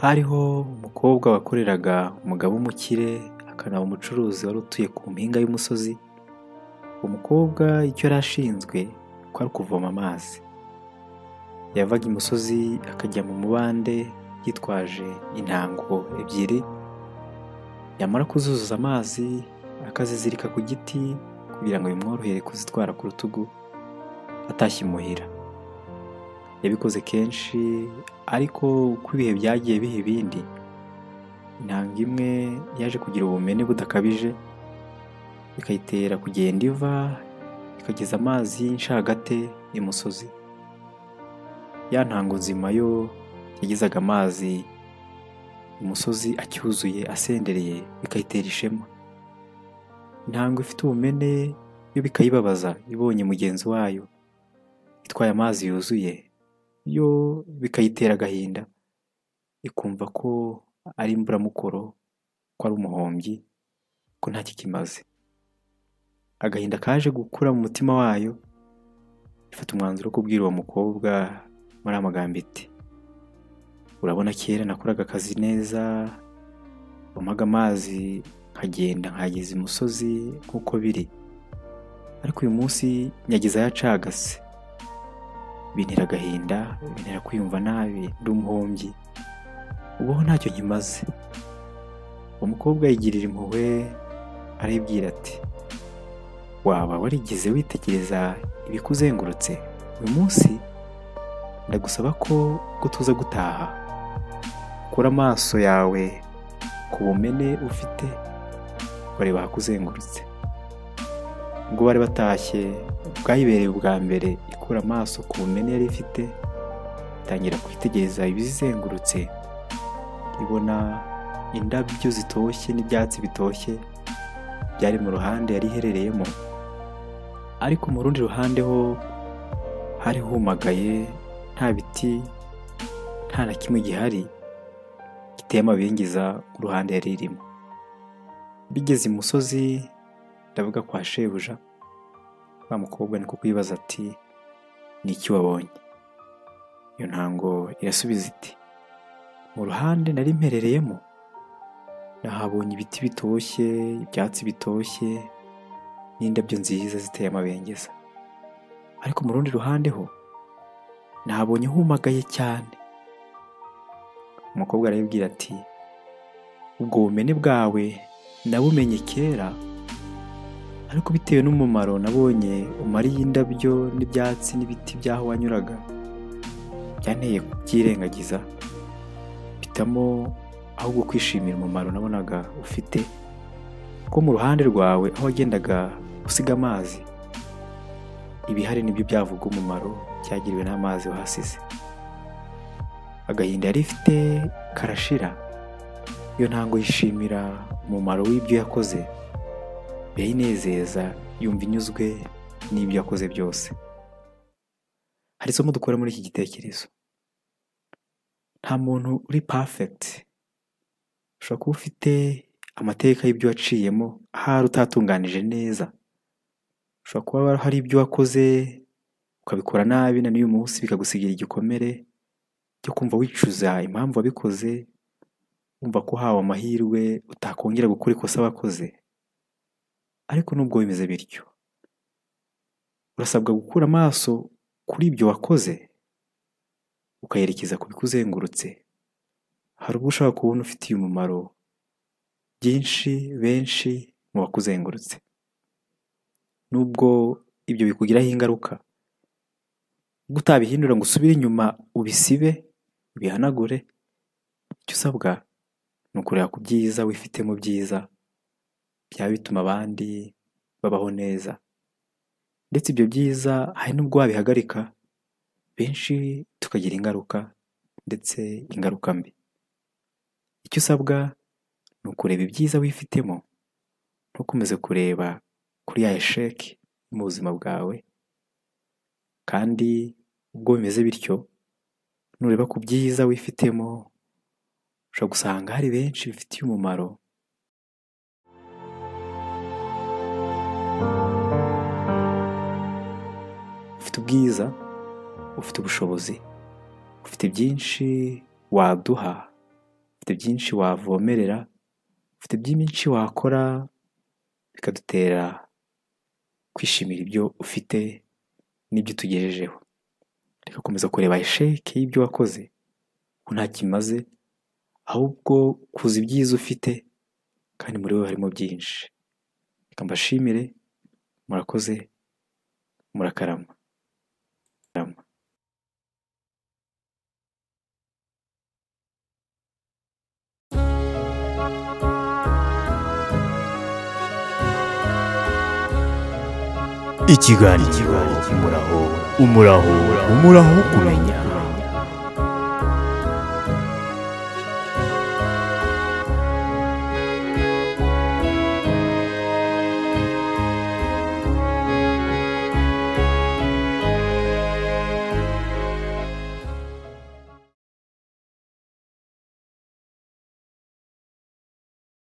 Hariho umukobwa wakoreraga umugabo w'umukire akanaba umucuruzi wari utuye ku mpinga y'umusozi. Umukobwa icyo yari ashinzwe kwari ukuvoma amazi. Yavaga imusozi akajya mu mubande yitwaje intango ebyiri, yamara kuzuzuza amazi akazizirika ku giti kugira ngo bimworohere kuzitwara ku rutugu atashye imuhira. Yabikoze kenshi, ariko uko ibihe byagiye biha ibindi, intanga imwe yaje kugira ubumene budakabije, bikayitera kugenda iva ikageza amazi y'inshagate imusozi. Ya ntango nzima yo yagezaga amazi imusozi acyuzuye asendereye, bikayitera ishema. Intango ifite ubumene yo bikayibabaza ibonye mugenzi wayo itwaye amazi yuzuye, yo bikayitera agahinda, ikumva ko ari imburamukoro, ko ari umuhombyi, ko ntacyo kimaze. Agahinda kaje gukura mu mutima wayo, ifata umwanzuro wo kubwira uwo mukobwa muri amagambo iti: urabona kera nakoraga akazi neza, wampaga amazi nkagenda nkageza imusozi nk'uko biri, ariko uyu munsi nyageza yacagase, bintera agahinda, bintera kwiyumva nabi, ndi umuhombyi, ubaho ntacyo nkimaze. Uwo mukobwa yigirira impuhwe, aribwira ati: waba warigeze witegereza ibikuzengurutse? Uyu munsi ndagusaba ko ubwo tuza gutaha ukura amaso yawe ku bumene ufite, ukareba ahakuzengurutse. Ubwo bari batashye, bwayibereye ubwa mbere ikura amaso ku bumene yari ifite, itangira kwitegereza ibizengurutse, ibona indabyo zitoshye n'ibyatsi bitoshye byari mu ruhande yari iherereyemo, ariko mu rundi ruhande ho hari humagaye, nta biti, nta na kimwe gihari giteye amabengeza ku ruhande yari irimo. Bigeze imusozi, ndavuga kwa shebuja, wa mukobwa niko kwibaza ati: ni iki wabonye? Iyo ntango irasubiza iti: mu ruhande nari mperereyemo nahabonye ibiti bitoshye, ibyatsi bitoshye n'indabyo nziza ziteye amabengeza, ariko mu rundi ruhande ho nahabonye humagaye cyane. Umukobwa arayibwira ati: ubwo bumene bwawe nabumenye kera, ariko bitewe n'umumaro nabonye umariye indabyo n'ibyatsi n'ibiti by'aho wanyuraga, byanteye kubyirengagiza, mpitamo ahubwo kwishimira umumaro nabonaga ufite, ko mu ruhande rwawe aho wagendaga usiga amazi, ibihari nibyo byavuga umumaro byagiriwe n'amazi wahasize. Agahinda yari ifite karashira, iyo ntango yishimira umumaro w'ibyo yakoze, birayinezeza, yumva inyuzwe n'ibyo yakoze byose. Hari isomo dukura muri iki gitekerezo: nta muntu uri perfect. Ushobora kuba ufite amateka y'ibyo waciyemo ahari utatunganije neza, ushobora kuba hari ibyo wakoze ukabikora nabi na n'uyu munsi bikagusigira igikomere cyo kumva wicuza impamvu wabikoze, wumva ko uhawe amahirwe utakongera gukora ikosa wakoze. Ariko nubwo bimeze bityo, urasabwa gukura amaso kuri ibyo wakoze ukayerekeza ku bikuzengurutse. Hari ubwo ushobora kubona ufitiye umumaro byinshi benshi mu bakuzengurutse, nubwo ibyo bikugiraho ingaruka, ubwo utabihindura ngo usubire inyuma ubisibe, ubihanagure. Icyo usabwa ni ukureba ku byiza wifitemo, byiza byaba bituma abandi babaho neza, ndetse ibyo byiza hari n'ubwo wabihagarika benshi tukagira ingaruka, ndetse ingaruka mbi. Icyo usabwa ni ukureba ibyiza wifitemo, ntukomeze kureba kuri ya esheke mu buzima bwawe. Kandi ubwo bimeze bityo, nureba ku byiza wifitemo, ushobora gusanga hari benshi bifitiye umumaro. Ufite ubwiza, ufite ubushobozi, ufite byinshi waduha Ufite byinshi wavomerera, ufite byinshi wakora bikadutera kwishimira ibyo ufite n'ibyo utugejejeho. Reka gukomeza kureba esheke y'ibyo wakoze ko nta kimaze, ahubwo kuza ibyiza ufite kandi muri wowe harimo byinshi. Reka mbashimire, murakoze, murakarama. Ikiganiro Umuraho, Umuraho, Umuraho wo kumenya.